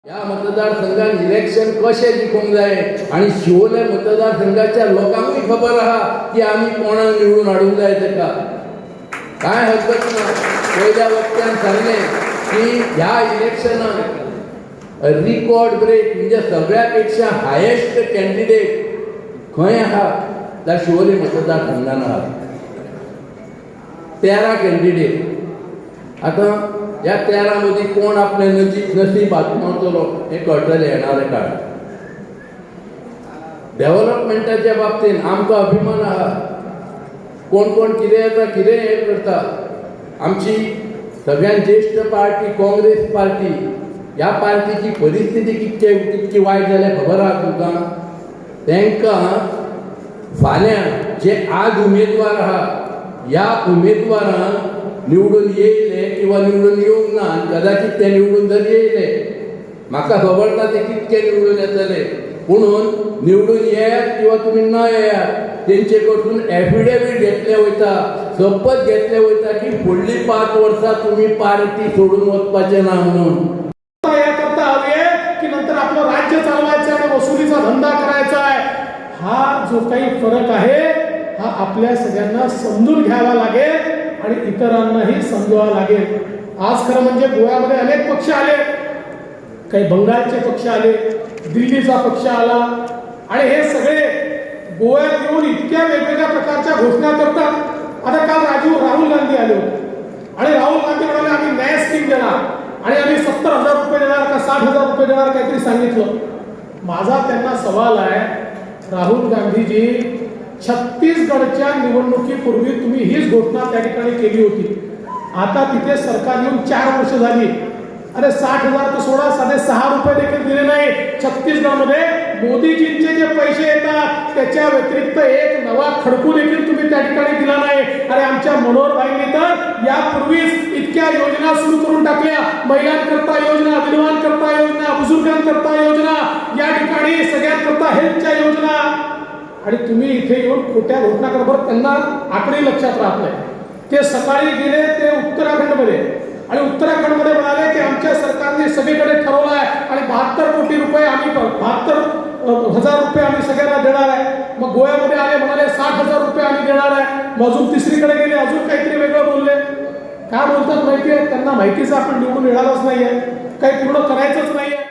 ह्या मतदारसंघात इलेक्शन कशें जिखूंक जाय आनी शिवोले मतदारसंघाच्या लोकांकूय खबर आहा की आमी कोणाक निवडून हाडूंक जाय तेका. कांय हरकत ना. पयल्या वक्त्यान सांगलें की ह्या इलेक्शनाक रिकॉर्ड ब्रेक, म्हणजे सगळ्या पेक्षा हायेस्ट कॅन्डिडेट खंय आहा जाल्यार शिवोले मतदारसंघान आहा, 13 कॅन्डिडेट. आतां ह्या 13 मदीं कोण आपलें नजीब नसीब आजमावतलो हें कळटलें येणाऱ्या काळात. डेव्हलपमेंटाच्या बाबतीन आमकां अभिमान आहा. कोण कोण कितें येता, कितें हें करता. आमची सगळ्यात ज्येश्ठ पार्टी काँग्रेस पार्टी, ह्या पार्टीची परिस्थिती कितके कितकी वायट जाल्या खबर आहा तुमकां. तांकां फाल्यां जे आज उमेदवार आहा, ह्या उमेदवारान निवडून येयले किंवा निवडून येवंक ना, आनी कदाचित ते निवडून जर येयले, म्हाका खबर ना ते कितके निवडून येतले, पुणून निवडून येयात किंवा तुमी न येयात, तेंचे कडसून एफिडेवीट घेतले वयता, शपथ घेतले वयता की फुडली 5 वर्सां तुमी पार्टी सोडून वचपाचे ना म्हणून. याकरता हवी आहे की नंतर आपलं राज्य चालवायचं आणि वसुलीचा धंदा करायचा आहे, हा जो काही फरक आहे हा आपल्या सगळ्यांना समजून घ्यावा लागेल आणि इतरांनाही समजावं लागेल. आज खरं म्हणजे गोव्यामध्ये अनेक पक्ष आले, काही बंगालचे पक्ष आले, दिल्लीचा पक्ष आला आणि हे सगळे गोव्यात येऊन इतक्या वेगवेगळ्या प्रकारच्या घोषणा करतात. आता काल राहुल गांधी आले होते आणि राहुल गांधी म्हणाले, आम्ही न्याय स्कीम देणार आणि आम्ही 70,000 रुपये देणार का 60,000 रुपये देणार, काहीतरी सांगितलं. माझा त्यांना सवाल आहे, राहुल गांधीजी, छत्तीसगडच्या निवडणुकीपूर्वी तुम्ही हीच घोषणा त्या ठिकाणी केली होती. आता तिथे सरकार येऊन 4 वर्ष झाली. अरे, 60,000 तर सोडा, साधे 6 रुपये देखील दिले नाही. छत्तीसगडमध्ये मोदीजींचे जे पैसे येतात त्याच्या व्यतिरिक्त एक नवा खडकू देखील तुम्ही त्या ठिकाणी दिला नाही. अरे, आमच्या मनोहर भाईंनी तर यापूर्वीच इतक्या योजना सुरू करून टाकल्या. महिलांकरता योजना, विधवांकरता योजना, बुजुर्गांकरता योजना, या ठिकाणी सगळ्यांकरता हेल्थच्या योजना आणि तुम्ही इथे येऊन खोट्या घोषणा करा. बरं, त्यांना आकडे लक्षात राहत नाही. ते सकाळी गेले ते उत्तराखंडमध्ये आणि उत्तराखंडमध्ये म्हणाले की आमच्या सरकारने सगळीकडे ठरवलं आहे आणि 72 कोटी रुपये आम्ही, 72,000 रुपये आम्ही सगळ्यांना देणार आहे. मग गोव्यामध्ये आले, म्हणाले 60,000 रुपये आम्ही देणार आहे. मग अजून तिसरीकडे गेले, अजून काहीतरी वेगळं बोलले. काय बोलतात माहिती आहे त्यांना? माहितीच आपण निवडून येणारच नाहीये, काही पूर्ण करायचंच नाहीये.